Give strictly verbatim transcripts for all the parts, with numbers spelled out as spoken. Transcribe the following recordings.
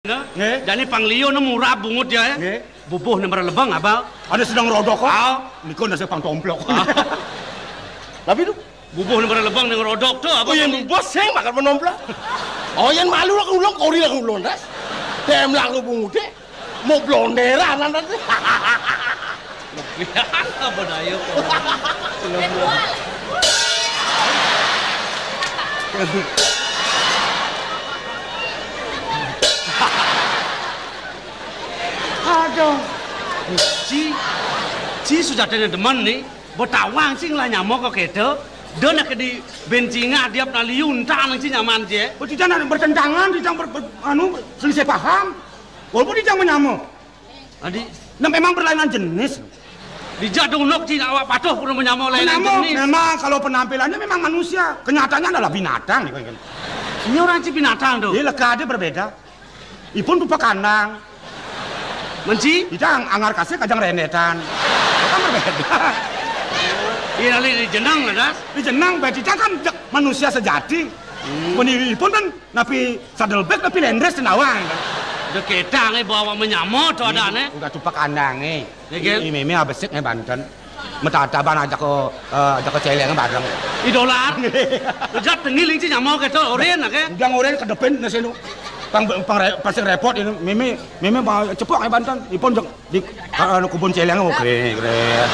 Nggih. Jani pang liu né murab bungut ya. Nggih. Bubuh né maralebeng, Abang. Ada sedang rodok kok. Ah. Niku nasi pang tomplok. Ah. Tapi itu bubuh né maralebeng né rodok to, Abang. Oh, yén bubuh sing bakal menomplok. Oh, yén malu lah ulun, kori lah ulun, das. Dem lah bungut deh. Mau blonderan, nanti. Lebihan apa daya kok? Aduh. Ci, ci sujatine demen né. Betawang sing lah nyama kok kéto. Da nak di bencinga diap na liu entang nang ci nyaman ci. Oh, tidak nak bertentangan, tidak ber, ber, anu, selisih paham. Walaupun tidak menyama. Adi, nah, memang berlainan jenis. Dijak dunuk ci awak patuh pun menyama lainan jenis. Memang kalau penampilannya memang manusia, kenyataannya adalah binatang. Ini orang ci binatang tuh. Iya, leka ada berbeda. Ipun tupak kandang. Menci? Kita ang-, anggar kasih kajang rendetan. Kan berbeda. Iya, nali di jenang ada. Di jenang, berarti kan manusia sejati. Hmm. Mun ipun kan napi sadelbék, napi lendrés tenawang kan. Udah ketang, eh, bawa menyama tuh ada, né. Udah tupak kandang, eh. Ya, kan? Ini mémé abesik, eh, banten. Metataban ajak ko, eh, ajak ko céléng bareng. Idolar. Ujat tengil inci nyama kéto, orin, oké. Udah orin kedepin nasi nu. Pang, pang re-, pasti repot ini. Mémé, mémé mau cepok, eh, banten. Ipun jek di, anu, kubun céléng, oké, keren.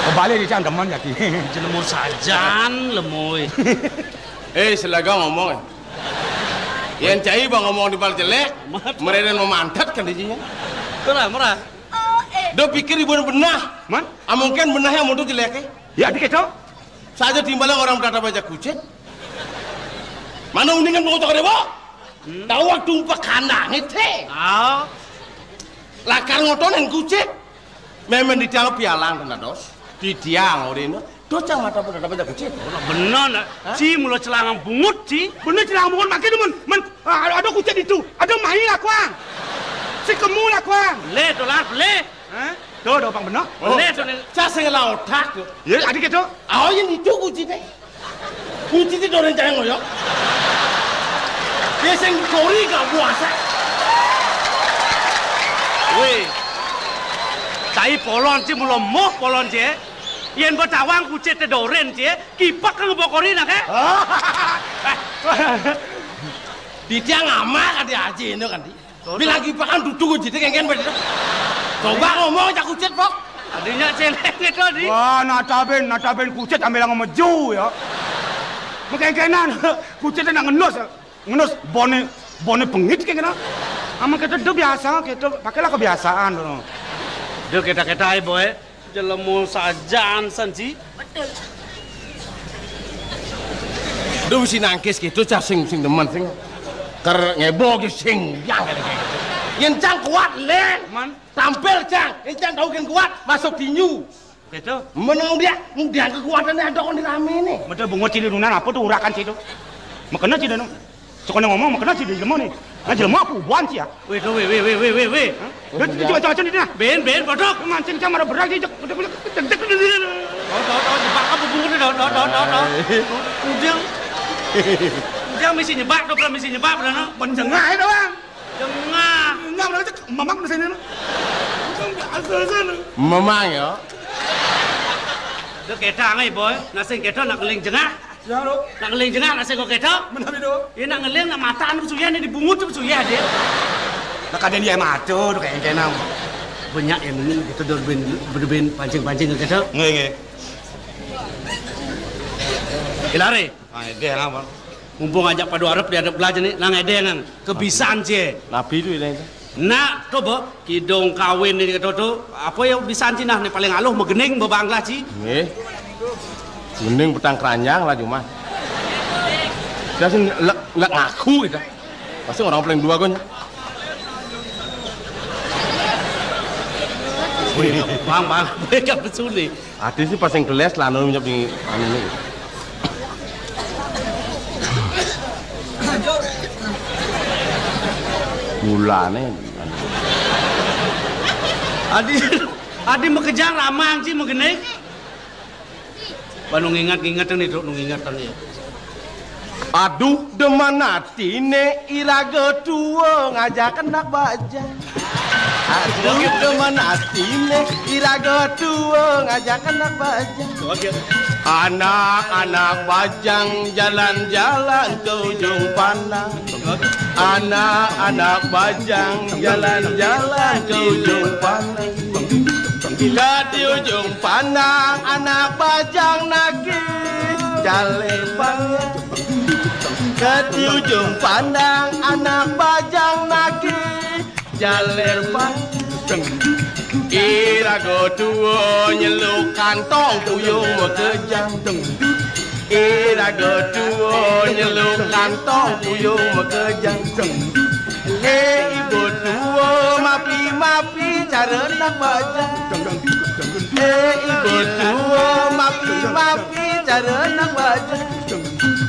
Kebalik di cangkeman jadi. Jelema sajan, lemoy. Eh, selaga ngomong, eh. Yén cai bang ngomong di bal jelek, mereka memantat kan di sini. Murah, murah. Do pikir ibu benah. Man? Ah, mungkin benahnya mutu jelek, eh. Ya, dikit, Cok. Saja timbalan orang berada baca kucing. Mana uningan mau cakar, Bo? Hmm. Tahu waktu umpak kandang, eh, teh. Ah. Lakar ngotonin kucing. Memang di tiang pialang kena dos. Di tiang, orina. Dos cang mata pun ada baca kucing. Bener, nak. Hah? Ci mula celangang bungut, ci. Bener celangang bungut, makin mun. Men, ah, ada kucing itu. Ada main lah, kuang. Si kemu lah, kuang. Lé, dolar, lé. Hah? Tuh, tuh, pang bener. Oh, lé, tuh, lé. Cak sing ngelah otak, tuh. Ya, adik itu. Oh, yang itu kucing, teh. Kunci ti doren cahé ngoyok. Dia sing kori gak puasa. Wéh. Cai polon ci mula moh polon ci. Yén betawang kucit té doren ci, kipak kang bokori nak, eh? Di tiang amal kan di aji ini kan di. Bilang kipakan duduk aja, deh, kengken, bener. Coba ngomong, cak kucit, Pok. Adanya céléng itu, Di. Wah, nataben, nataben kucit ambil yang meju, ya. Mekengkenan, kucit nak ngenus, ngenus bone, bone pengit kayak kena. Amun kita do biasa, kita pakailah kebiasaan, dulu. Do kita-kita, boy. Jelema sajan san, Ci. Betul. Duh, si nangkis gitu, cah sing, sing demen, sing. Ker ngebo ki sing, yang kene kayak gitu. Yén cang kuat, Lén. Man. Tampil, cang. Yén cang tahu kan kuat, masuk tinju. Gitu. Menang dia, mudah kekuatannya ada kon di rame nih. Betul, bungut cili nunan apa tuh urakan situ? Makanya tidak, no. Sukanya ngomong, makanya sih di jelema nih. Nah, jelema apa buan sih ya? Wéh, tuh, wéh, wéh, wéh, wéh, wéh, wéh. Hah? Udah, coba, coba, coba, nah. Ben, ben, bodoh. Mancing sama ada berat, cek, cek, cek, cek, cek, cek. Tahu, tahu, tahu, jebak apa bungut, tahu, tahu, tahu, tahu, tahu. Ujang. Ujang misi nyebak, tuh, misi nyebak, bener, no? Penjengah itu, Bang. Jengah. Jengah, bener, cek, mamang di sini, no. Ujang biasa sana. Mamang, ya. Udah ketang, eh, boy. Nasing ketang nak keling jengah. Ya, lo. Nak ngeling jengah, nak sengko ketok. Menawi, do. Ya, nak ngeling, nak mataan, bersuyah, nih, dibungut, bersuyah, dia. Nak ada dia mata, do, kayak kena. Banyak yang ini, kita do ben, ben, ben, pancing-pancing, ketok. Nggih, nggih. Ilare. Ah, dia apa? Mumpung ajak padu arep, di arep belajar, nih, nang ada nang kebisan, cie. Nabi itu, ini. Nak, to, Bo, kidung kawin ni, to, to, apa ya, bisan Cina ni paling aluh, megening, bebanglah, Ci. Nggih. Mending petang keranjang lah, cuma. Saya sih lek, lek ngaku gitu. Pasti orang paling dua, kan. Wih, Bang, Bang, mereka bersuni. Ati sih pas yang keles lah, anu, nyep di, anu, ini. Mulane. Adi, adi makejang ramang ci magening. Ba nu nginget-nginget nih, Duk, nu nginget nih. Aduh, demen atine iraga tua ngajak anak bajang. Aduh, demen atine iraga tua ngajak anak bajang. Anak-anak bajang jalan-jalan ke ujung pandang. Anak-anak bajang jalan-jalan ke ujung pandang. Ke di ujung pandang anak bajang nagih jaler pang. Ke di ujung pandang anak bajang nagih jaler pang. Iraga tua nyeluk kantong puyung makejang. Iraga tua nyeluk kantong puyung makejang. Eh, ibu tua mapi-mapi cara nak bajang. Eh, ibu tua mapi-mapi cara nak bajang.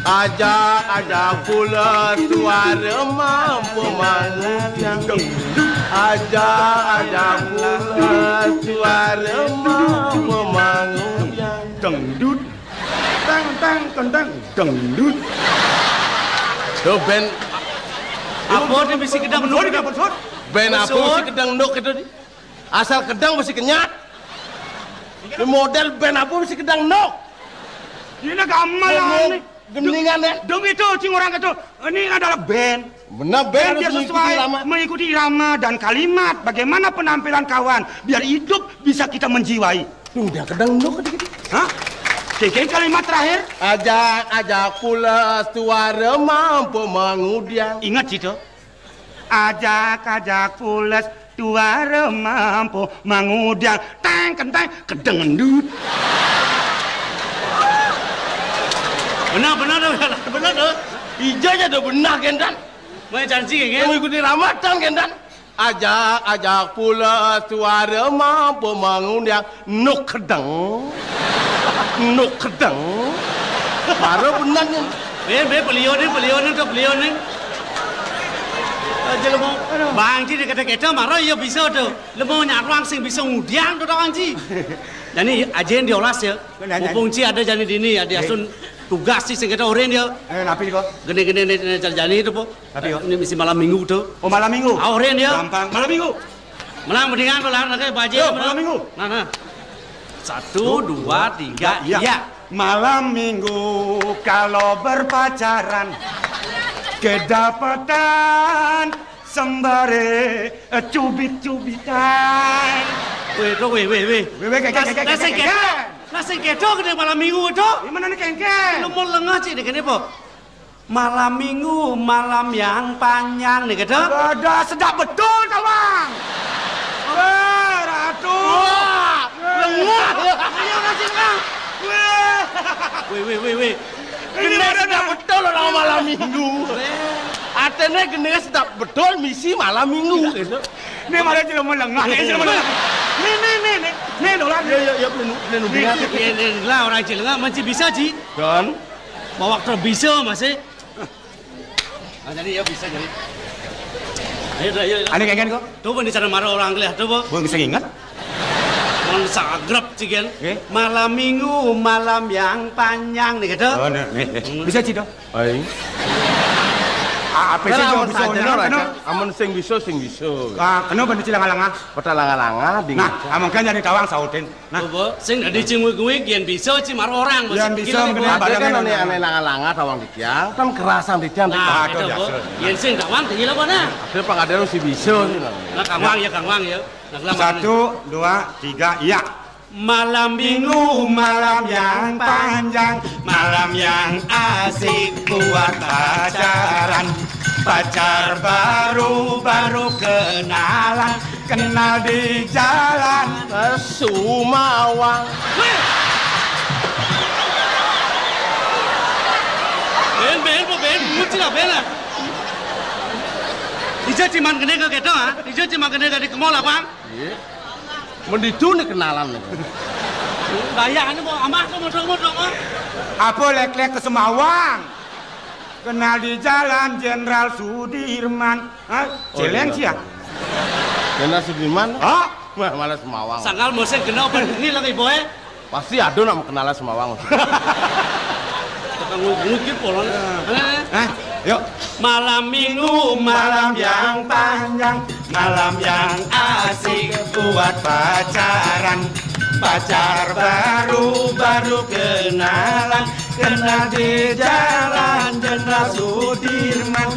Ajak-ajak pula suara mampu mangudang. Ajak-ajak pula suara mampu mangudang. Dangdut. Tang, tang, tang, tang. Dangdut. Tuh, band. Apa dia bisi kedang nuk? Band apa bisi kedang nuk itu? Asal kedang bisi kenyat. Ini model band apa bisi kedang nuk? Ini gamelan. Gendingan, ya? Dong itu, cing orang kata, ini adalah band. Benar, band. Band harus biar mengikuti sesuai, irama, mengikuti irama dan kalimat. Bagaimana penampilan kawan? Biar hidup bisa kita menjiwai. Tuh, dia kedang dulu gitu. Hah? Kengkeng kalimat terakhir. Ajak-ajak pula suara mampu mengudang. Ingat situ. Ajak-ajak pules tuara mampu mangudang teng kenteng kedeng endut. Benar, benar, benar, benar, benar. Ija aja udah benar, Gendan. Mau janji, kan? Mau ikuti ramatan, Gendan. Ajak-ajak pules tuara mampu mangudang. Nuk kedeng. Nuk kedeng. Baru benar ni. Be, be, beliau ni, beliau ni, tu beliau ni. Aja lemu. Bang Ji dia kata kita marah, ya bisa tu. Lemu nyaruang sing bisa ngudiang tu orang Ji. Jadi aja yang diolas ya. Mumpung Ji ada jadi dini ya, dia sun tugas Ji sing kita orang dia. Eh, napi kau? Gini-gini ni, ni, jadi tu po. Tapi, oh. Ini mesti malam minggu tu. Oh, malam minggu? Ah, orang dia. Gampang. Malam minggu. Malam mendingan kau lah, nak baca. Yo, malam minggu. Nah, nah. Satu, dua, tiga, iya. Malam minggu kalau berpacaran kedapatan sembare, eh, cubit-cubitan. Weh, tu, weh, weh, weh. Weh, weh, kek, kek, kek, kek, kek. Lah sing kedo kene malam minggu tu. Di mana ni kengkeng? Lu mau lengah cik ni kene po? Malam minggu, malam yang panjang ni kata. Ada sedap betul, Tawang. Wah, Ratu. Wah, lengah. Ayo, kasih lengah. Weh. Weh, weh, weh, weh. Ini sedap betul orang malam minggu. Atene gene sedap betul misi malam minggu. Ni malah jelema lengah, ni jelema lengah. Ni, ni, ni, ni. Ni dolar. Ya, ya, ya, pelenu, pelenu. Ni, ni, ni lah orang jelema masih bisa, Ji. Dan? Bawa terbisa masih. Ah, jadi ya bisa jadi. Ayo, ayo, ayo. Ane kengen kok? Tu pun di sana marah orang kelih tu, Bu. Bung sing ingat. Orang sagrap cigen. Eh? Malam minggu, malam yang panjang ni kata. Oh, ni, ni, ni. Hmm. Bisa, Ci, tu? Ai. Ah, apa sih amun bisa saja orang, kena? Amun sing bisa, sing bisa. Ah, kena bener cilanga-langa. Peta langa-langa, ding. Nah, amun kan jadi tawang sautin. Nah. Coba, sing dadi cing wig-wig, yen bisa, Ci, marah orang. Yen bisa, mungkin ada kan ane, ane langa-langa, tawang titiang, kan kerasan titiang. Nah, itu, Bu. Yen sing tawang, tinggi lah, Bu, nah. Ada pang ada si bisa, sih, nah. Nah, Kang Wang, ya, Kang Wang, ya. Nah, satu, dua, tiga, iya. Malam minggu, malam yang panjang, malam yang asik buat pacaran. Pacar baru, baru kenalan, kenal di jalan. Sumawang. Weh! Ben, ben, apa ben? Nguci lah, ben lah. Ija ciman kene ke keto, ha? Ija ciman kene ke di kemol, apa? Iya. Menditu ni kenalan ni. Bayar ni mau amah tu modong-modong, ah. Apa lek-lek ke Semawang? Kenal di jalan Jenderal Sudirman. Hah? Oh, Celeng iya. Sia? Jenderal Sudirman? Hah? Wah, malah Semawang. Sangkal musim kenal apa ni lagi, boy? Pasti ada nak kenalan Semawang. Tukang ngukir polon. Nah. Yuk. Malam minggu, malam yang panjang, malam yang asik buat pacaran. Pacar baru, baru kenalan, kenal di jalan Jenderal Sudirman.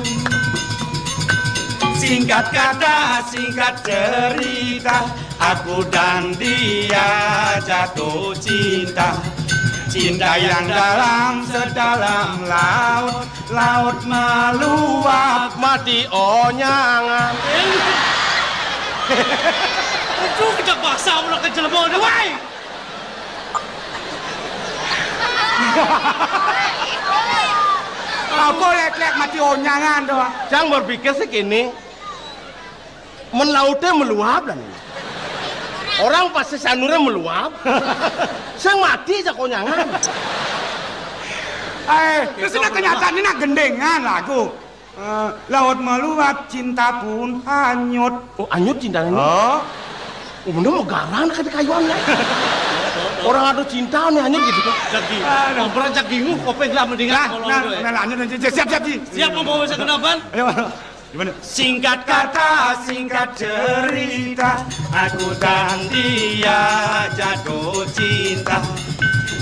Singkat kata, singkat cerita, aku dan dia jatuh cinta. Cinta yang dalam sedalam laut, laut meluap. Mati onyangan. Aduh, kita basah ulah ke jelema ni, wai. Apa lek-lek mati onyangan tu? Cang berpikir sih kini, men lautnya meluap dan ini. Orang pasti sanurnya meluap. Sing mati aja konyangan. Eh, terus ini kenyataan ini nak gendengan lagu. Eh, laut meluap, cinta pun hanyut. Oh, hanyut cinta ini? Oh. Oh, bener mau garang nak kata kayuan ya. Orang ada cinta nih hanyut gitu kan. Jadi, Aduh. Ngobrol cak bingung, kopeng lah mendingan Nah, kalau nah, gitu ya. Nah, lanjut, lanjut. Siap, siap, Ji. Siap membawa saya ke depan? Ayo, gimana? Singkat kata, singkat cerita, aku dan dia jatuh cinta.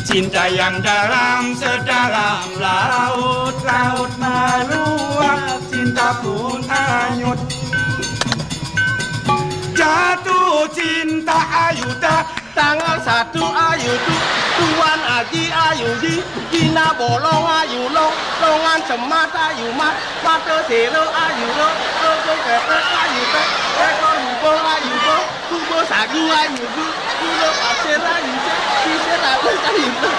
Cinta yang dalam sedalam laut, laut meluap, cinta pun hanyut. Jatuh cinta ayu tak Tanggal satu ayu tu, Tuan Aji ayu ji, Gina bolong ayu long, longan cemat ayu mat, mata selo ayu lo, logo kepek ayu pek, ekor bubong ayu bo, kubo sagu ayu bu, kulo pasir ayu cek, sisir ayu ayu bu.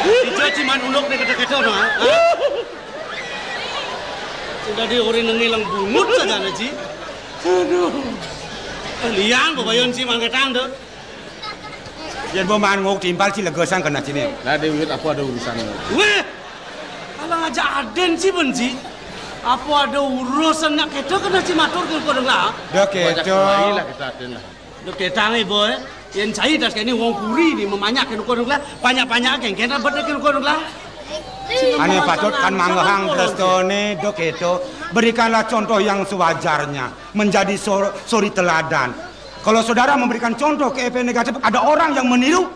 Ijo ciman uluk ni kata-kata no, ha? Sing dadi ori nengé lang bungut sajane, Ji. Aduh. Eh, liang bebayon, Ji, mangketang to. Yen mau mangan nguk timpal, Ji, lega sang kena sini. Lah, Dewi, apa ada urusan? Weh, alang aja aden, Ji, ben, Ji. Apa ada urusan nak kedo kena, Ji, matur ke kodeng lah. Dah kedo. Lah, kita aden lah. Dok ketang, Ibu, eh. Yen cai das kene wong puri ni memanyak kene kono lah, banyak-banyak kengken rebet kene kono lah. Ane patut kan manggehang prestone, dok kedo. Berikanlah contoh yang sewajarnya, menjadi sor-, suri teladan. Kalau saudara memberikan contoh ke efek negatif, ada orang yang meniru.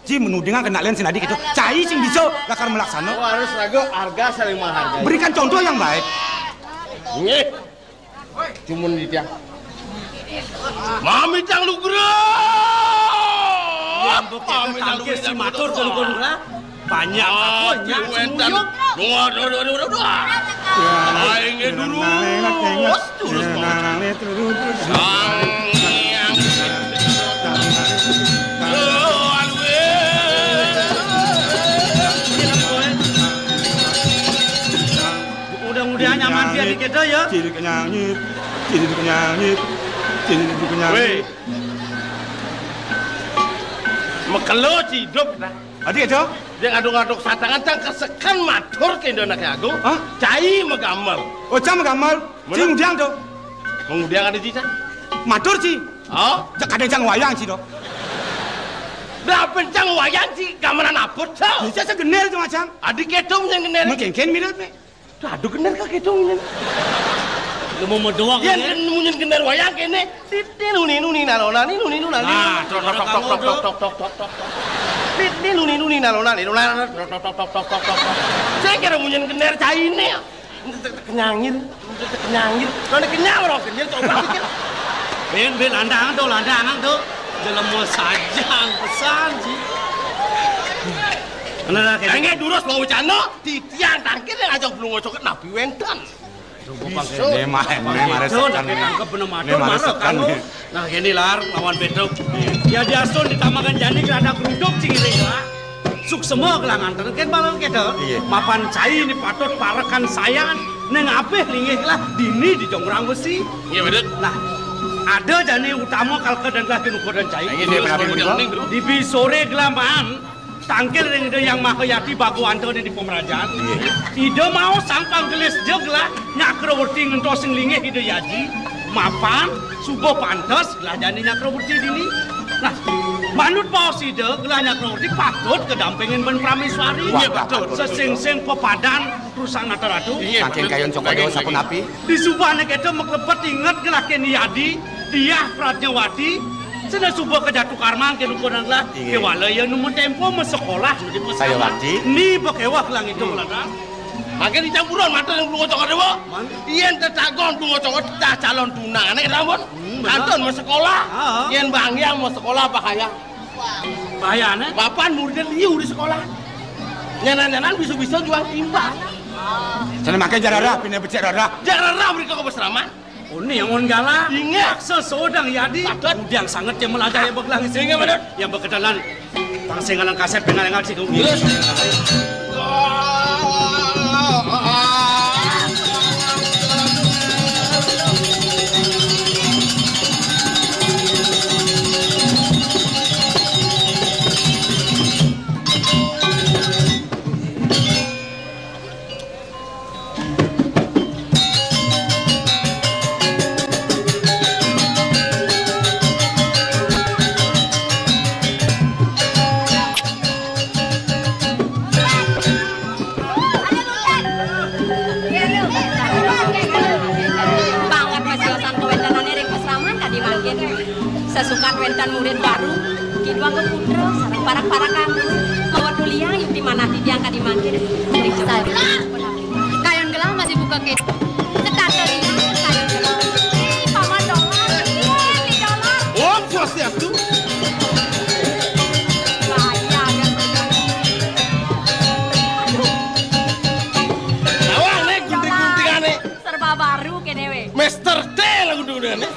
Ji menudingan kena len sinadi gitu. Cai sing bisa lakar melaksana. Oh, harus lagu harga saling menghargai. Berikan contoh yang baik. Nggih. Cumun di tiang. Mami tang lugra. Yang bukti tangkis si matur ke lukun lah. Banyak apa nyak wenten. Semuyung. Dua, dua, dua, dua, dua. Aing dulu. Terus, terus. Sang Hyang. Oh, aduh, eh. Mudah-mudahan nyaman dia di kita ya. Cilik kenyangit, cilik kenyangit, cilik kenyangit. Weh. Mekelo ciduk dah. Adi itu? Dia ngaduk-ngaduk satangan cang kesekan matur ke Indo Anak Agung. Hah? Cai megamel. Oh, cang megamel. Mana? Cing diang tu. Mengudiang ada cicang. Matur ci. Oh? Jak ada cang wayang ci tu. Dah pencang wayang ci gamelan apa tu? Bisa segenir tu macam. Adik ketung yang genir. Mungkin kan mirip ni. Aduh, gener ka gitu, nyen. Lu mau medoang, ya, kan? Nyen gener wayang kene. Titin nuni, nuni, nalona, ni, nuni, nuna, ni. Nah, tok, tok, tok, tok, tok, tok, tok, tok, tok. Titin nuni, nuni, nalona, ni, nuna, tok, tok, tok, tok, tok, tok, tok. Saya kira munyen gener caine. Kenyangir, kenyangir. Kalau kenyang, orang kenyang, coba pikir. Ben, ben, landangan tuh, landangan tuh. Jelema sajang pesan, sih. Bener, kan? Enggak, durus mau wacana. Titiang tangkir yang ajak belum ngocok napi wenten. Bisa. Ini mah, ini mah resekan ini. Ini mah resekan ini. Nah, gini, Lar, lawan Pedro. Ya, diasun ditambahkan jani kerana geruduk cinggiring lah. Suksema kelangan terken malam kita. Iya. Mapan cai ini patut parekan sayan. Neng apih linggih lah dini di jongrang besi. Iya, betul. Nah, ada jani utama kalka dan lah kinukuran cai. Ini dia berapa ini, Bro? Di bisore gelaman. Tangkil ring Ida Yang Maha Yati bago antone di pemerajan. Iya. Ida mau sang panggelis jeg lah nyakrawerti ngentos sing linggih Ida Yaji. Mapan, suba pantes lah jani nyakrawerti dini. Nah, Manut baos Ida, gelah nyakra orti patut kadampingin bén praméswari. Inggih, betul. Sesingsing pepadan perusahaan Nata Ratu. Inggih, saking betul. Kayun Cokor Dewa sapunapi? Di subané kéto makepet inget gelah kén Yadi, Diah Pradnyawati, sida suba kajatu karmang kén ukuran gelah, inggih. Kéwala ia nu matempo masekolah nu di pesantren. Saya warti. Ni ba kéweh gelah ngitung lantas. Mangkin dicampuran mata ring Blunga Cokor Dewa. Man? Yén tetagon Blunga Cokor Dewa calon tunangané, sampun. Hmm, bener. Kantun masekolah. Ah. Yén banggiang masekolah bahaya. Bahayané? Mapan muridé liu di sekolah. Nyanan-nyanan bisa-bisa juang timpal. Sané mangké jak rereh, pinih becik rereh. Jak rereh mrika ka pasraman. Oh, ni angon galah. Inggih. Paksa sodang Yadi. Patut. Ngudiang sanget ya melajah ya begelah ngisi. Inggih, patut. Yang berkenalan. Pang sing ngalang kasép, pang ngalang kasép. Terus. Banget masiosan kawéntenané ring pasraman kadi mangkin. Sasukat wénten murid baru, kidua ka putra, sareng parak-parak kanggo. Mawa tuliang yukti manah titiang kadi mangkin. Ring Jepang. Kayun gelah masih buka ké. Setata liang, kayun gelah. Ih, Paman Dolar. Ih, Ni Dolar. Om Swastiastu. Bahaya, ya, Paman. Aduh. Nawang, né, gunting-guntingané. Serba baru kéné, wé. Mister T lah gunting-guntingané.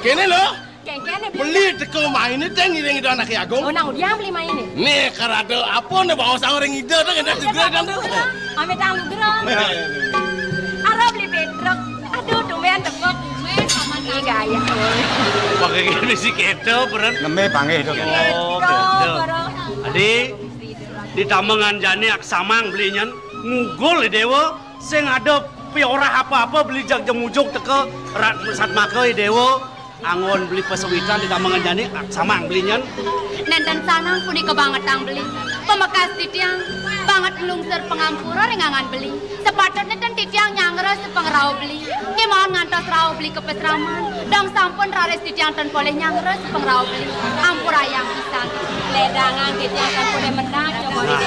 Kéné, lho. Kéngkéné beli teka mainé té ngiring Ida Anaké Agung. Oh, nang udiang beli mainé? Né, karada apa né baos ring Ida té ngenah juga dang tuh. Amit ang lugra. Ara beli Petruk. Aduh, tumben tepuk. Tumben sama. Ih, gaya. Pakai gini sih kéto, Bren. Nembé panggih to. Oh, kéto. Adi, di tamengan jani aksamang beli nyén ngugul Déwa, sing ada piorah apa-apa beli jag jemujug teka rat satmaka Déwa. Anggon beli pasawitan di tamengan jani, aksamang beli nyén. Nénten sanang punika bangetang beli. Pamekas titiang banget nglungsur pangampura ring anggan beli. Sapatutné ten titiang nyanggra sapangrauh beli. Kémaon ngantos rauh beli ka pasraman. Dong sampun raris titiang ten polih nyanggra sapangrauh beli. Ampurayang pisan. Ledangang titiang sampun medal. Nah,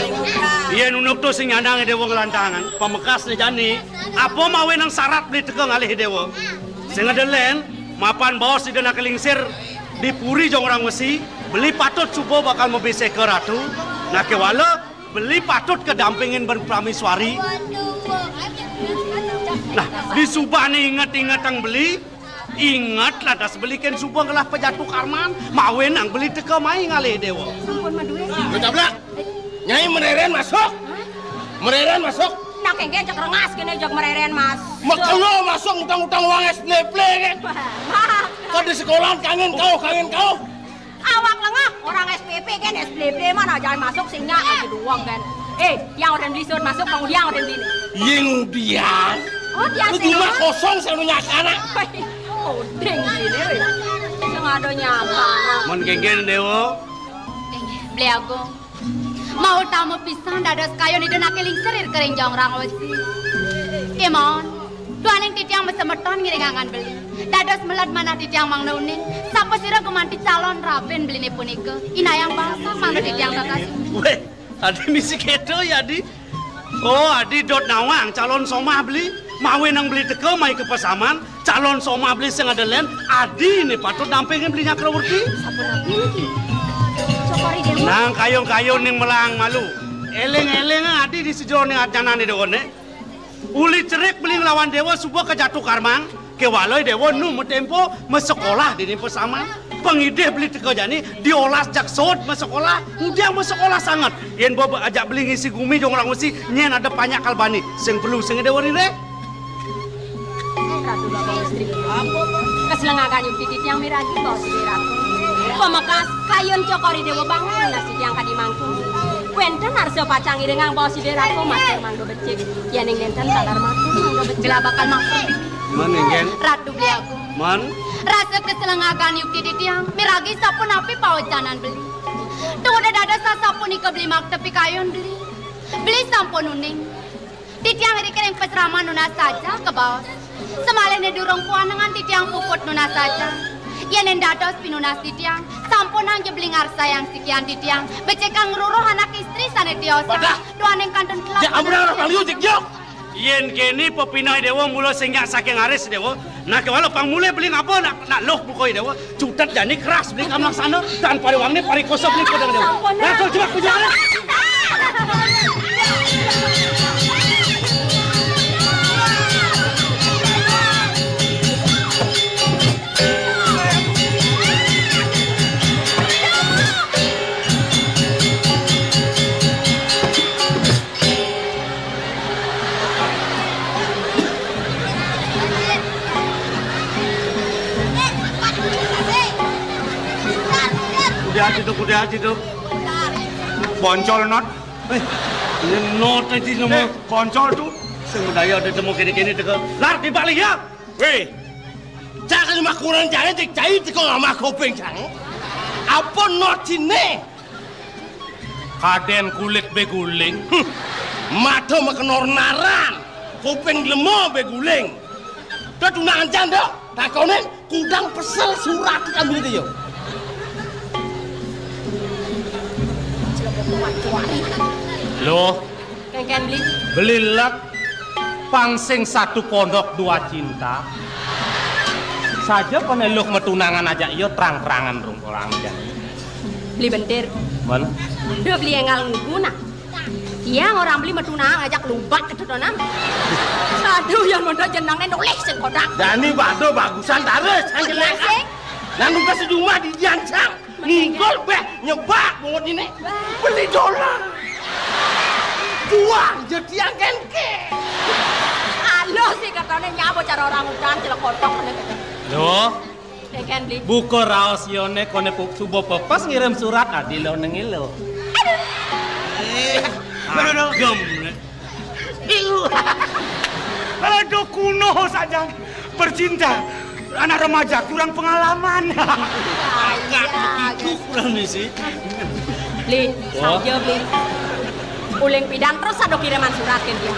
yén unduk to sing nyandang Déwa nglantangan, pamekasné jani, apa mawinan sarat beli teka ngalih Déwa? Sing ada lén, mapan baos Ida Anaké Lingsir di Puri Jongrang Wesi, beli patut suba bakal mabisika ratu. Nah, kéwala, beli patut kadampingin bén praméswari. Nah, di subané inget-ingetang beli, inget lantas beli kén suba ngelah pajatu karman, mawinan beli teka mai ngalih Déwa. Sampun madué. Lu tablak. Nyai mereren masuk. Hah? Mereren masuk. Nah, kéngkén cek rengas kéné jeg mereren masuk. Makelo masuk utang-utang uang S P P kan. Wah. Kan di sekolahan kangen kau, kangen kau. Awak lengah, orang S P P kan, S P P mana jangan masuk sehingga aja doang kan. Eh, yang orang beli suruh masuk, bang yang orang beli. Yang udian. Oh, dia. Lu cuma kosong seluruhnya anak. Oh, ding gini, weh. Sing ada nyapa. Mun kéngkén Déwa. Beli aku. Mautama pisan dados kayun Ida Anaké Lingsir ring Jongrang Wesi. Kémaon, duaning titiang masemeton ngiring anggan beli. Dados meled manah titiang mangda uning, sapasira gumanti calon rabin beliné punika. Inayang basa mangda titiang tatas. Wéh, adi misi kéto ya, Adi? Oh, adi dot nawang calon somah beli. Mawinan beli teka mai ka pasaman, calon somah beli sing ada lén, adiné patut dampingin beli nyakrawerti. Sapunapi niki? Cokor I Déwa. Nang kayun-kayun ning melang malu. Éling-éling adi di sajeroning ajanané Déwané. Uli cerik beli nglawan Déwa suba kajatu karmang, kéwala Déwa nu matempo masekolah dini pasaman. Pangidih beli teka jani, diolas jak sod masekolah, ngudiang masekolah sanget. Yén bob ajak beli ngisi gumi Jongrang Wesi, nyén ada panjak kalbani. Sing perlu sing ada warine. Ratu Bapak Istri. Keselengakan yukti titiang miragi baos Ida Ratu. Pamekas kayun Cokor I Déwa banget nasi tiang kadi mangku. Wénten arsa pacang iringang baos Ida Ratu matur mangga becik. Yéning nénten taler matur mangga becik. Bila bakal matur. Mén, Inggih? Ratu beli aku. Man. Rasa kaselengagan yukti titiang, miragi sapunapi pawecanan beli. Tungguda dados sasapunika beli makta pikayun beli. Beli sampun uning. Titiang iriki ring pasraman nunas saja kabaos. Samalihne durung puanengan titiang puput nunas saja. Yen dados pinunas titiang, sampunang ja beli ngarsayang sikian titiang. Becikang ngruruh anak istri sane tiosan. Wadah. Duaning kantun kelak. Jak ambrang ora paliu, jeg jok. Yen kene pepineh Dewa mula sing nyak saking aris Dewa, nah kewala pang mulih beli ngapa nak, nak luh buka Dewa. Cutet jani keras beli kamlaksana, dan pariwangne parikosa beli kodang Dewa. Sampun, nah. Langsung jebak bujang. Udah aja tuh, udah aja tuh. Boncol not. Eh, ini not aja nama. Eh, koncol tuh. Sing budaya ada temu kene-kene teko. Lar di balik ya. Weh. Cak sing makuran jane cek cai teko ngama kopeng jang. Apa not sine? Kaden kulit beguling. Mata makenor naran. Kuping lemo beguling. Tuh tunangan janda. Takonin kudang pesel surat kita beli dia. Loh, kengken beli. Beli lek pang sing satu pondok dua cinta. Saja kone luh metunangan aja iya terang-terangan rung orang jani. Beli bentir. Men. Udah beli engal ngugu nah. Iya, orang beli metunang ajak lumbat ketutunan. Aduh, yang mondok jenengne nulis sing kodak. Dani bado bagusan taris, sing jelas. Sing. Nang nugas sejumah di diancang. Ngingkul beh nyebak bungut ini. Beli dolar. Juang jadi angken ke. Alo sih katanya nyabo cara orang udan celek kotok. Loh, Kengken beli. Buka raos yone kone pu-, suba pepes ngirim surat adi lo nengilo. Eh, aduh, aduh. Gem. Iu. Aduh, kuno saja bercinta. Anak remaja kurang pengalaman. Agak begitu kurang nih sih. Beli, wah. Saja beli. Uling pidan terus ada kiriman surat ke dia.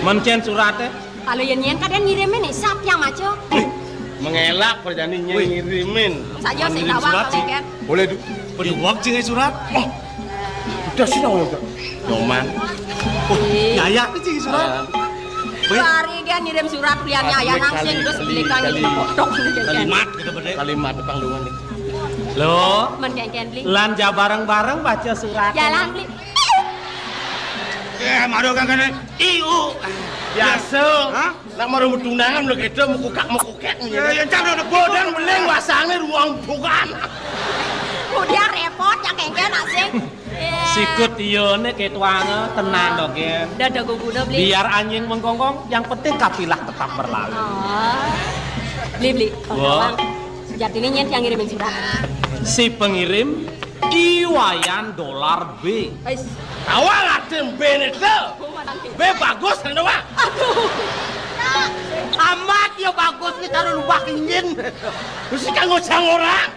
Mencen suratnya. Kalau yen nyen kadang ngirimin nih, siapa yang maco? Mengelak perjani nyen ngirimin. Saja sing tawang surat sih. Kengken. Boleh du. Beduwak sing surat. Oh. Udah sih dong udah. Nyoman. Oh, iya, iya, itu sing surat. Hari dia ngirim surat pilihannya ayah langsung terus beli kali potong gitu kan. Kalimat gitu bener. Kalimat depan lu nih. Lo, men kengken beli. Lan ja bareng-bareng baca surat. Jalan beli. Eh, maro kang kene. Iu. Biasa. Hah? Nak maro tunangan lho kedo mekukak-mekukek ngene. Eh, ya, cak, udah bodan beling wasange ruang bukan. Udah repot ya kengken asing. Sikut iya nek ketuange tenan to, Gen. Dadak guguna beli. Biar anjing menggonggong, yang penting kafilah tetap berlalu. Oh. Beli beli. Wah. Sejatine nyen yang ngirimin surat. Si pengirim I Wayan Dolar B. Wis. Awal adem bene to. B bagus kan, Wak? Aduh. Amat ya bagus ki karo lubak injin. Wis kanggo sang ora.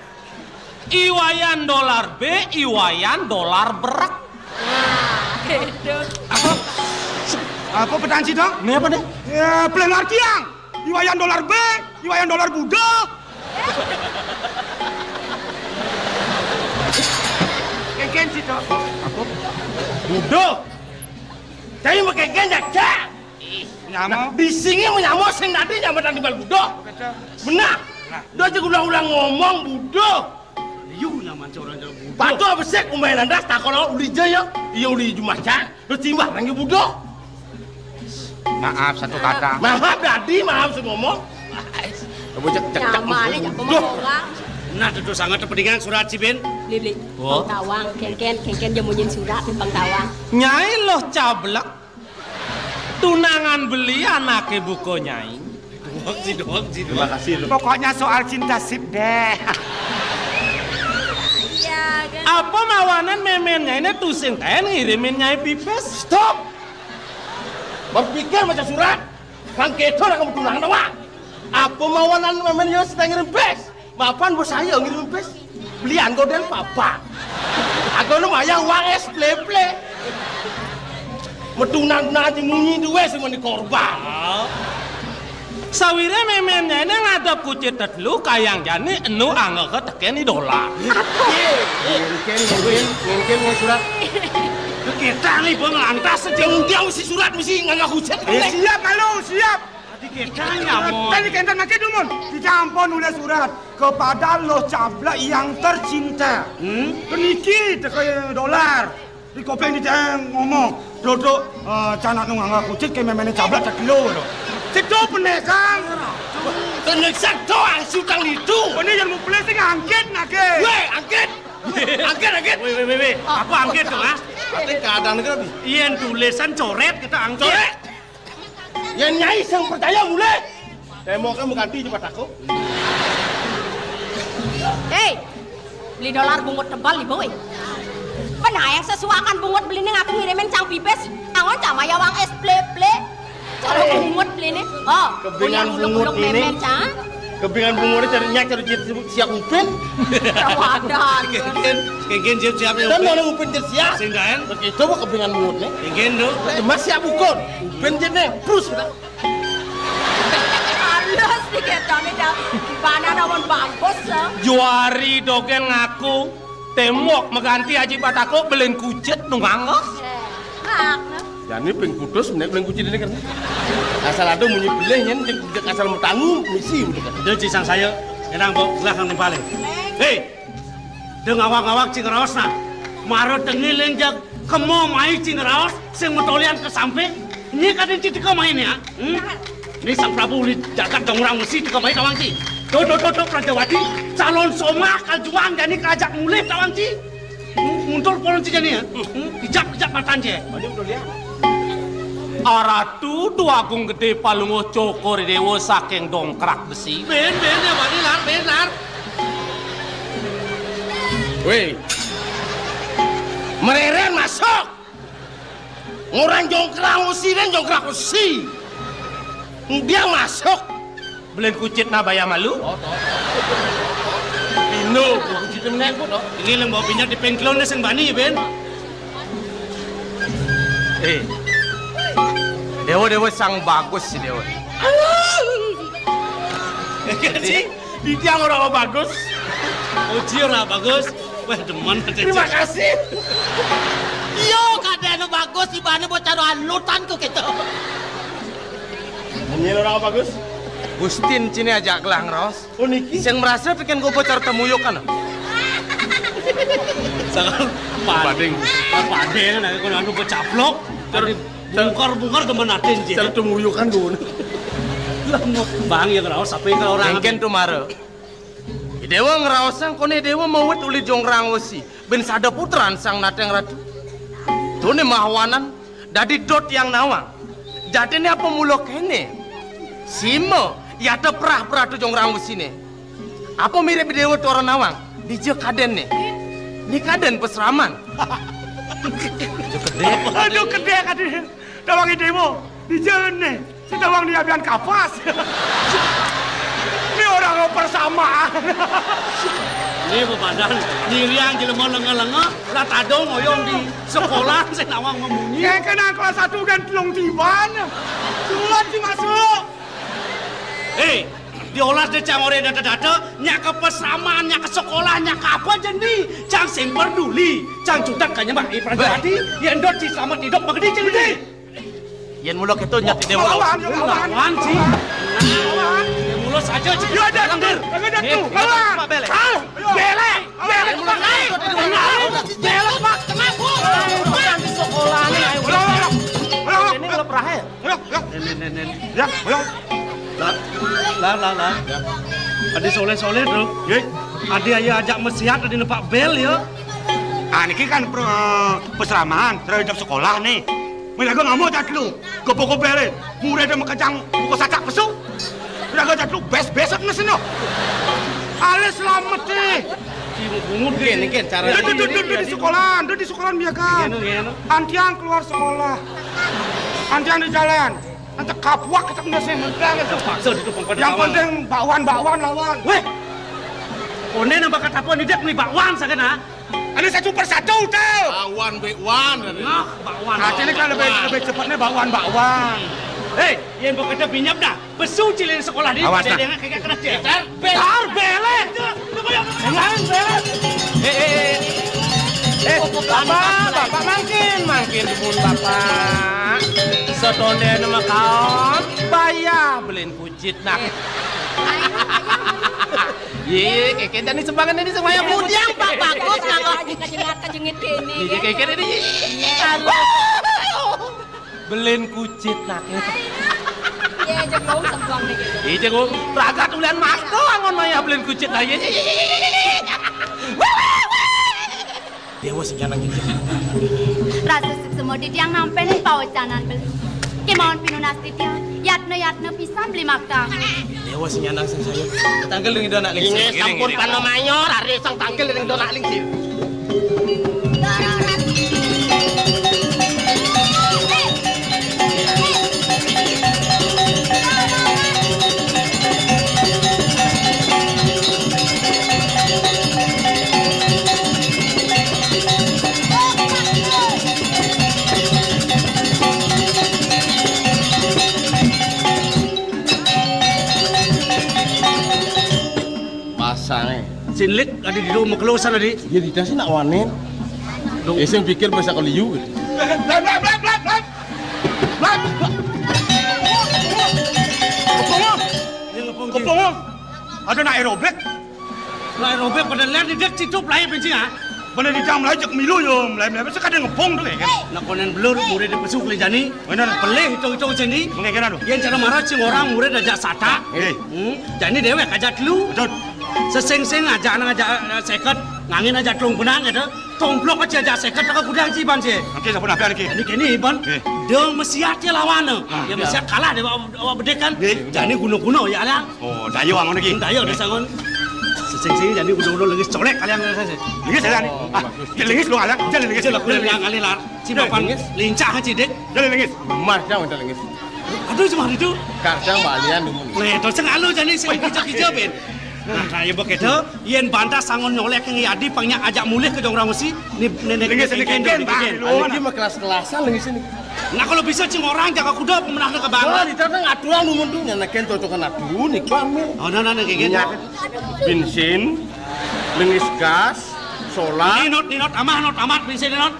I Wayan Dolar B, I Wayan Dolar Berek. Nah, gitu. Apa? Apa petang sih, Dong? Ini apa nih? Ya, belengar tiang. I Wayan Dolar B, I Wayan Dolar Budo. Kengken sih, Dok. Apa? Budo. Jadi mau kengken ya, Cak? Nyamo. Di sini mau nyamo sing tadi nyamo tadi bal Budo. Benar. Nah. Dia aja ulang-ulang ngomong Budo. Yu nyaman seorang jalan Budo. Patuh besek umai landas tak kalau uli jaya. Iya uli jumacan. Lu timbah lagi Budo. Maaf satu kata. Maaf dadi, maaf sing ngomong. Coba cek cek cek. Nyamane jak ngomong orang. Nah, tutu sangat kepentingan surat si Ben. Beli beli. Wah. Pang tawang, kengken, kengken dia munyin surat di pang tawang. Nyai loh cablek. Tunangan beli anake buko nyai. Doang sih, doang sih. Terima kasih lu. Pokoknya soal cinta sip deh. Iya kan. Apa mawanan memen nyai ini tusing kaen ngirimin nyai pipis? Stop. Berpikir macam surat. Kang keto nak kamu tunangan apa? Apa mawanan mémén ya sing ngirim bis? Mapan bos saya ngirim bis. Belian godel papa. Aku nu mayang uang es pleple. Metunan nanti munyi duwe sing meni korban. Sawire mémén nyene ngadep kucit tetelu kayang jani enu angga tekeni dolar. Mungkin, mungkin, mungkin mau surat. Kita nih bang lantas sejauh dia mesti surat mesti ngangga kucit. Eh, siap, halo, siap. Tadi kita nyamon. Tadi kita makin dumun. Kita ampun oleh surat kepada lo cablak yang tercinta. Hmm? Peniki teke dolar. Di kopeng di ngomong, dodok, eh, canak nu ngangga kucit ke méméné cablak tak kilo tu. Cedo penekang. Tenang satu angsu tang itu. Ini yang mau beli sing angkit nake. Weh, angkit. Angkit, angkit. Weh, weh, weh, weh. Apa angkit tu, ha? Ati keadaan negara bi. Yen tulisan coret kita angkit. Coret. Yen nyai sing percaya mulai. Temboknya mengganti cepat aku. Hei, beli dolar bungut tebal ibu, eh. Penayang sesuakan bungut beli ning aku ngirimin cang pipis. Angon cama ya wang es ple-ple. Cara bungut beli nih. Oh, kebingan bungut ini. Mémén, cang. Kebingan bungut ini cari nyak cari cit siap Upin. Rawadan. Kengken, kengken siap-siap ya. Kan Upin. Mana Upin cari siap? Sing daen. Begitu kok kebingan bungut nih. Kengken do. Mas siap bukan. Upin cari nih. Terus kita. Halus diketone, Dal. Gimana namun bagus, ya? Juari dogén ngaku, tembok mengganti Aji Batako belin kucit nunggang, Bos. Eh, nah, nah. Jani ping putus, menek belin kucit ini kan. Asal ada munyi belih, nyen, cek, cek asal metangu, misi, gitu kan. Dia cisang saya, enang, Bok, gelah kang timpale. Hei, deng awak-awak cing raos nah. Mara tengiling jag kemo mai cing raos, sing metolian ke samping. Ini kadén cing teka mai ya. Hmm? Ini Sang Prabu uli jagat dong orang mesti teka mai tawang ci. Tuh, tuh, tuh, tuh, Prajawati, calon somah kajuang jani kerajaan mulih tawang ci. Hmm, muntul polon ci jani ya. Hmm, kijap, kijap matan ci. Ini udah lihat. Aratu Dwagung Gedé Palungguh Cokor Déwa saking Dongkrak Besi. Ben, ben, ya, Bani, lar, ben, lar. Weh. Mereren masuk. Ngorang jongkrang usi dan jongkrang usi. Dia masuk. Belin kucit na baya malu. Oh, toh. Pino, kucit menek, toh. Ini lem bawa pinjat di pengklon sing bani, Ben. Eh. Dewa, Dewa sang bagus si Dewa. Iya, sih. Di tiang orang bagus. Uji orang bagus. Wah, demen. Terima kasih. Yo, kadén anu bagus, ibane bocah anu alutan kok gitu. Ini orang bagus. Gustin cini ajak gelang, Ros. Oh, niki. Sing merasa bikin gue bocor temuyuk kan. Sangat pading. Pading, nah, kalau anu becaplok. Bungkar-bungkar demen atin, Ji. Cara temuyuk kan dulu. Lah, Bang, ya ngeraos apa ya kalau orang Engken tu mara. Déwa ngraosang koné Déwa mawit uli Jonggrang Wesi, bin sada putran sang nateng ratu. Tuné mahawanan dadi dot yang nawang. Jadiné apa mula kéné? Sima yata prah-prah tu Jonggrang Wesiné. Apa mirip Déwa tora nawang? Dija kadénné? Ni kadén pasraman. Aduh, kedék kadén. Tawang Déwa, dija né. Sing tawang ni abian kapas. Ni orang persamaan. Ni bebadan, ni riang jelema lenga-lenga, lah tadong oyong di sekolah, sing nawang memunyi. Yang kena kelas satu dan telung tiban. Sulat si masuk. Hei, diolah dé cang oré data-data, nyak ke pesraman, nyak ke sekolah, nyak ke apa jendi, cang sing peduli, cang cutek kanya mbak Ibrahim Hati, yang dot si selamat hidup magedi jendi. Yén mula kéto nyat Déwa lawan. Lawan, lawan. Lawan, Ci. Lawan. Yén mula saja, Ci. Yo, ada tu. Ada tu. Lawan. Belek. Ah, belek. Belek, Pak. Belek, Pak. Tengah, Bu. Bukan di sekolah ni, ayo. Ulang, ulang, ulang. Ulang, ulang. Ini ngelep rahe. Ulang, ulang. Ini, ini, ini. Ya, ulang. Lah, lah, lah, lah. Adi soleh-soleh tu. Nggih. Adi aja ajak mesiat, adi nepak bel ya. Ah, niki kan pro-, pesraman, terhadap sekolah nih. Mira gua ngamuk cat lu. Gopo-gopo bere. Mure ada makejang buka sacak pesu. Mira gua cat lu bes-besek ngeseno. Ale selamat deh. Bungut gini kan cara. Duduk, duduk, duduk di sekolahan, duduk di sekolahan biakan. Antiang keluar sekolah. Antiang di jalan. Antek kapuak kita kena sih mentang itu. Paksa itu pengkon. Yang penting bakwan-bakwan lawan. Weh. Onde nambah kata apa nih, Dek, nih bakwan sakena? Anu satu persatu tuh. Bakwan, bakwan. Nah, bakwan. Nah, ini kan lebih, lebih cepatnya bakwan-bakwan. Hei, yang bekerja binyap dah. Pesu cilin sekolah di. Awas, nah. Yang kayak kena cil. Tar bele. Jangan bele. Eh, eh, eh. Eh, Bapak, Bapak mangkin, mangkin dumun Bapak. Setonde nama kaon, bayar belin kucit nah. Ye, keken tadi sumbangan ini semuanya pudiang, Pak, bagus, nganggo. Aja kejengit-kejengit kene. Ye, keken ini. Ye. Belin kucit nak. Ye, jengong sembuang nih gitu. Ih, jengong. Ragat ulian mas tuh, angon maya belin kucit nah. Ye, ye, ye, ye, ye. Dewa sing nyanang gitu. Rasa suksma di tiang nampen pawacanan beli. Kemauan pinunas di tiang. Yatna-yatna pisan beli makta. Dewa sing nyanang sing saya. Tanggal dong itu anak lingsir. Inggih, sampun panamayor, hari sang tanggal dong itu anak lingsir. Pasang, eh. Sinlik ada di rumah kelusan tadi. Dia di sih nak wanen. Dong. Eh, sing pikir bahasa keliu. Blap, blap, blap, blap, blap. Blap. Kepung, Om. Kepung, Om. Ada nak aerobik. Nak aerobik pada lihat di dek situ pelai bensin, ah. Pada di jam lagi cek milu yo, mulai mulai besok ada ngepung tuh kayak. Nak konen belur, murid di pesuk le jani. Bener. Pelih itu itu sini. Mengekena tuh. Yang cara marah cing orang murid aja sata. Eh. Hmm. Jani dewek aja dulu. Betul. Seseng-seng aja anak aja, eh, seket, ngangin aja telung benang gitu. Tomplok aja aja seket tak kudang sih ban sih. Oke, sampun apa lagi? Ini kini ban. Eh. Dong mesiat ya lawan tuh. Ah, ya iya. Mesiat kalah deh awak, awak bedek kan. Eh. Jani guna-guna ya lah. Oh, dayo angon lagi. Dayo deh sangon. Seseng-seng jani guna-guna lagi colek kalian saya sih. Lagi saya nih. Ah, lagi lu alang, jangan lagi. Aja lah kuliah yang kali lar. Si papan lincah aja dek. Jangan lagi. Mas jangan lagi. Aduh, cuma itu. Kadang balian dulu. Nah, itu sing alu jani sing hijau-hijau ben. Nah, kayak begitu, yen bantah sangon nyolek yang yadi pangnya ajak mulih ke jong orang mesti, ni nenek lengis, lengis, lengis, lengis. Anu iki mah kelas-kelasan lengis ini. Nah, kalau bisa cing orang jaga kuda pemenang ke bang. Wah, di sana ngatuang lu mundu nya neken cocokan adu nih kami. Oh, nah, nah, nah, kayak gitu. Minyak, bensin, lengis gas, solar. Ninot, ninot, amah, not, amat, bensin, ninot.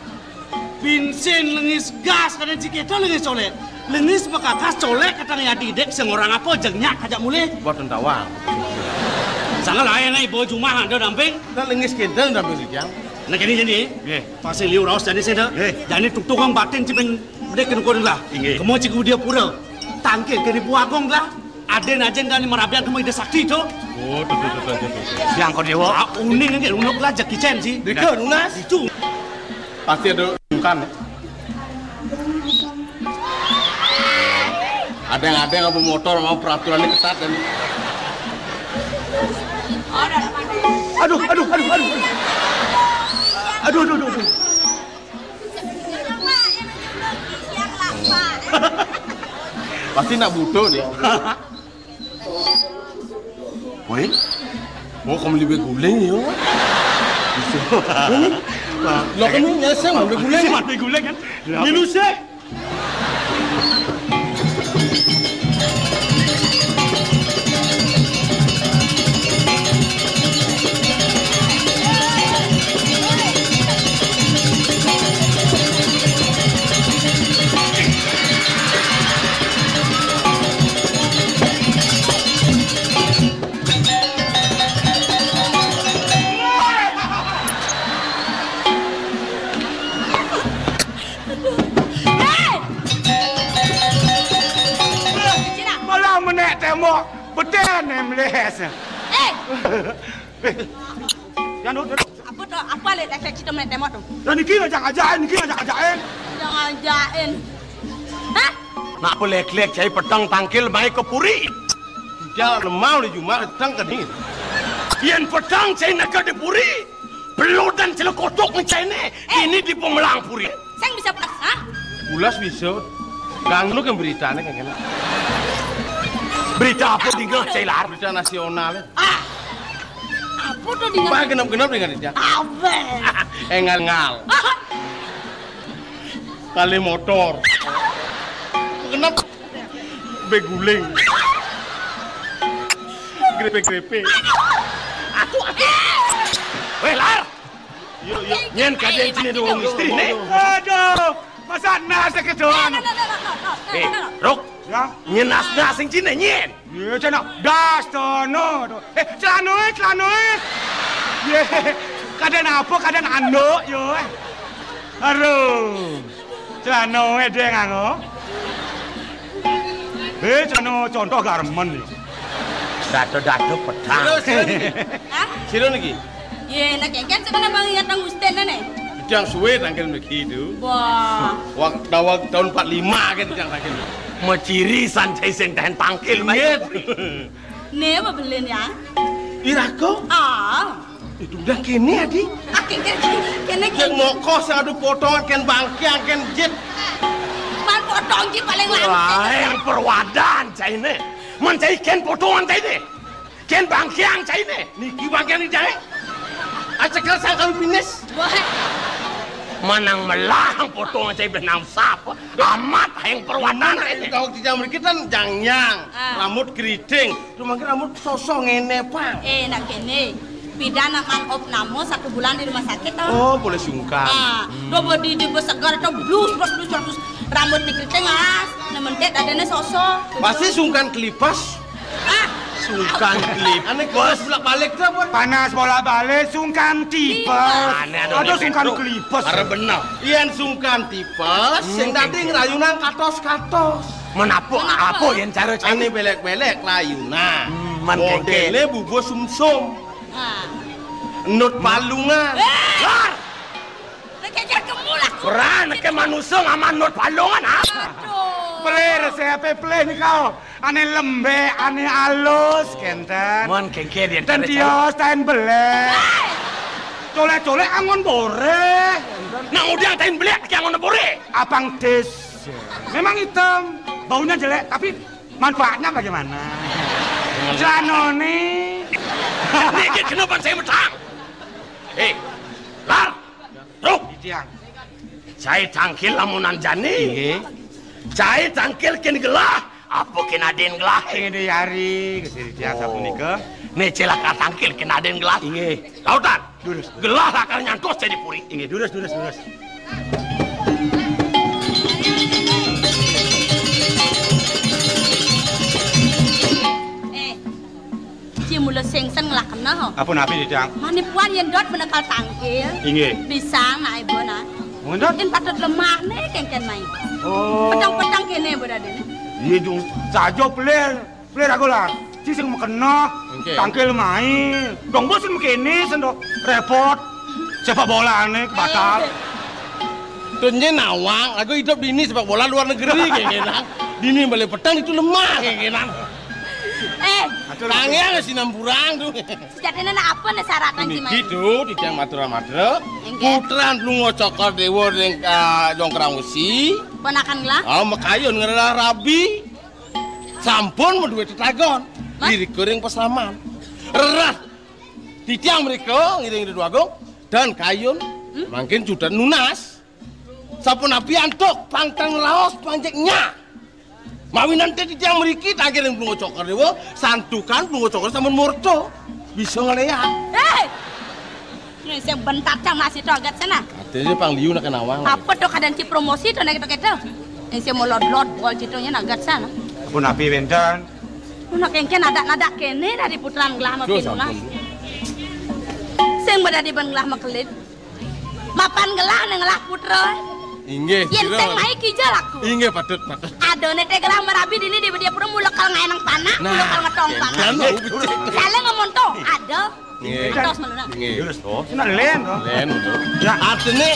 Bensin lengis gas, kadang cikita lengis colek. Lengis bekakas colek, kadang ya didek, sing orang apa, jengnya kajak mulih. Buat tawang. Sangat lain, eh, bawa jumah, ada damping. Nah, lengis kita damping si Jang. Nah, gini, gini. Nggih. Pasti liu raos jadi sih, dah. Nggih. Jadi tuk tukang batin, cipin, bedek kena kurang lah. Nggih. Kemo cikgu dia pura. Tangkil, kena buagong lah. Aden aja dan merabian kemo ide sakti itu. Oh, tuh, tuh, tuh, tuh, tuh. Yang kau dewa. Ah, uning ini, unuk lah, Jackie Chan sih. Dika, lunas. Itu. Pasti ada bukan. Ada yang, ada yang mau motor, mau peraturannya ketat dan. Aduh, aduh, aduh, aduh, aduh. Aduh, aduh, aduh, aduh. Pasti nak butuh nih. Woi. Oh, kamu lebih guling ya? Bisa. Lo kan ini nyesel, lebih guling. Lebih guling kan? Minus ya? Hei! Cina. Malah menek tembok, beten yang meles. Eh! Eh, yang duduk, duduk. Apa tu? Apa lek lek kita menek tembok tu? Dan niki ngajak-ngajakin, niki ngajak-ngajakin. Ngajak-ngajakin. Hah? Nak apa lek-lek cai petang tangkil mai ke puri? Tidak lemau di jumah petang ke ni. Yen petang cai neka di puri. Belut dan celekotok ni cai ni. Eh. Ini di pemelang puri. Sing bisa pas, ha? Ulas bisa. Kang, lu kan berita nih, Kang, kene. Berita apa dingeh, Cai Lar? Berita nasional, ya. Ah, apa tuh dingeh? Bah, genep-genep dingeh, ya. Apa? Engal-engal. Kali motor. Genep. Beguling. Grepe-grepe. Aduh, aduh. Weh, Lar. Yuk, yuk. Nyen kadén cine dua istri, nih. Aduh, masa nasi kedoan? Eh, Ruk. Ya. Nyen nas-nas sing cine, nyen. Iya, cenah. Das, tono, to. Eh, celanoe, celanoe. Ye, kadén apa, kadén anduk, yo. Aduh. Celanoe, deng, ango. Eh, celano contoh garmen, yo. Dado-dado pedang. Sira, sira niki. Hah? Sira niki. Ye, nak kengken sebenarnya bang ingat nang Gusten, nih. Yang suwe tangkil niki, itu. Wah. Wak-, tawag tahun empat lima kan yang tangkil. Meciri san cai sing tahan tangkil, Mas. Ingat. Nih, apa belen ya? Irago? Ah. Itu udah kene, Adi. Ah, kene, kene, kene. Yang mokos yang ada potongan, ken bangkiang, ken jit. Man potong ji paling lancar. Wah, yang perwadan, cai ne. Man cai ken potongan, cai ne. Ken bangkiang, cai ne. Niki bangkiang di jahe. Acekel sangkal pinis. Wah. Manang melah, potongan, cai benang sapa. Amat, yang perwadan, cai ne. Tahu di jam kita, jang-jang. Ah. Rambut keriting. Rumah rambut sosok ngene, Pang. Eh, nak kene. Pidan nak man op namo satu bulan di rumah sakit, toh. Oh, boleh sungkan. Ah, do bodi di segar, toh, blus, blus, blus, blus. Rambut ni keriting, as. Nah, mentet adanya sosok. Pasti sungkan kelipas. Ah. Sungkan kelipas. Aneh kelipas bolak-balik tuh, apa? Panas bolak-balik, sungkan tipes. Tipes. Aneh, ada sungkan kelipas. Ada benar. Yen sungkan tipes, sing dadi ngrayunan katos-katos. Menapa? Menapa? Apa yen cara cai? Ane belek-belek layunan. Hmm, man modele kengke. Bubur sumsum. Ah. Nut palungan. Eh! Lar! Nek kengke kemu lah. Ora, nek manusa ngaman nut palungan, ah. Aduh. Pelih, resep pelih nika. Ane lembek, ane alus, kenten. Mon kengke yen ten tios, ten belek. Hei! Colek-colek angon bore. Nang udiang ten belek, ki angon bore. Abang Des. Memang hitam, baunya jelek, tapi manfaatnya bagaimana? Celanone. Niki kenapa saya metang? Eh, Lar. Ruk. Tiang. Cai tangkil lamunan jani. Nggih. Cai tangkil kin gelah. Apa kin adin gelah? Ing diyari, Gusti Tiang sapunika. Ne celaka tangkil kin adin gelah. Inggih. Lautan. Durus. Gelah lakar nyantos jadi puri. Inggih, durus, durus, durus. Eh, Ci mula sengsen ngelah kena, ho. Apa napi, Didang? Mane puan yen dot menekal tangkil. Inggih. Pisang, nah, ibu, nah. Mun dot? Yen patut lemah, ne, kengken mai. Oh. Petang-petang kene, bu, dadi, ne. Iya, Jung. Saja pelir. Pelir aku lah. Ci sing mekena. Oke. Tangkil mai. Dong bosen mekene, sendok. Repot. Sepak bola, ne, batal. Eh. Tunje nawang, aku hidup dini sepak bola luar negeri, kengkenan. Dini balik petang itu lemah, kengkenan. Eh. Tangi ada sinampurang tuh. Sejatine nak apa ne syarat nang Niki Cimahi? Tuh, titiang matur-matur. Nggih. Putran Lunga Cokor Dewa ring, ah, Jongkrang Usi. Ponakan lah. Ah, mekayun ngelah rabi. Sampun menduwe tetagon. Mas? Diri kering peslaman. Reras. Titiang mriko ngiring Ridho Agung dan kayun. Hmm? Mangkin judan nunas. Sapunapi antuk pangkang laos panjeknya. Mawinan titiang mriki tangkil ring Plunga Cokor Dewa, santukan Plunga Cokor sampun murda. Bisa ngeliat. Hei! Ini sing bentar cang masih toget sana. Artinya pang liu nak nawang. Apa tuh keadaan ci promosi tuh nek kita? Ini sing melodlot bol citungnya nagat sana. Pun api wenten. Nak kengken nadak-nadak kene dari putran gelah makin lunas. Sing bedadi ben gelah makelit. Mapan gelah nang gelah putra. Inggih, yen sira. Sing mai kija laku. Inggih, patut, patut. Ada nete gelah merabi dini di dia pura mula kal ngaenang panak, nah, mula kal ngetong panak. Kan mau becik. Salah ngomong to, ada. Nggih. Atos meluna. Nggih. Terus to. Sina len to. Len to. Ya. Artine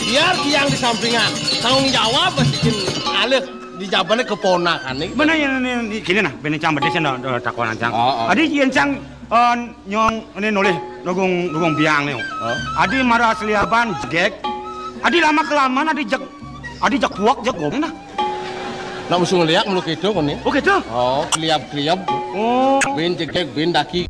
biar tiang di sampingan. Tanggung jawab basikin alih di jabane keponakane. Mana yang ini gini nah, bene cang bedes no, takonan cang. Oh, oh. Adi yen cang Eh, nyong ini nulih nugung nugung biang nih. Oh. Adi mara seliaban jegek. Adi lama kelamaan adi jeg adi jeg puak jeg gomna. Nak usung liak mulu gitu kone. Oh gitu. Oh, kliap-kliap. Oh. Bin jegeg, bin daki.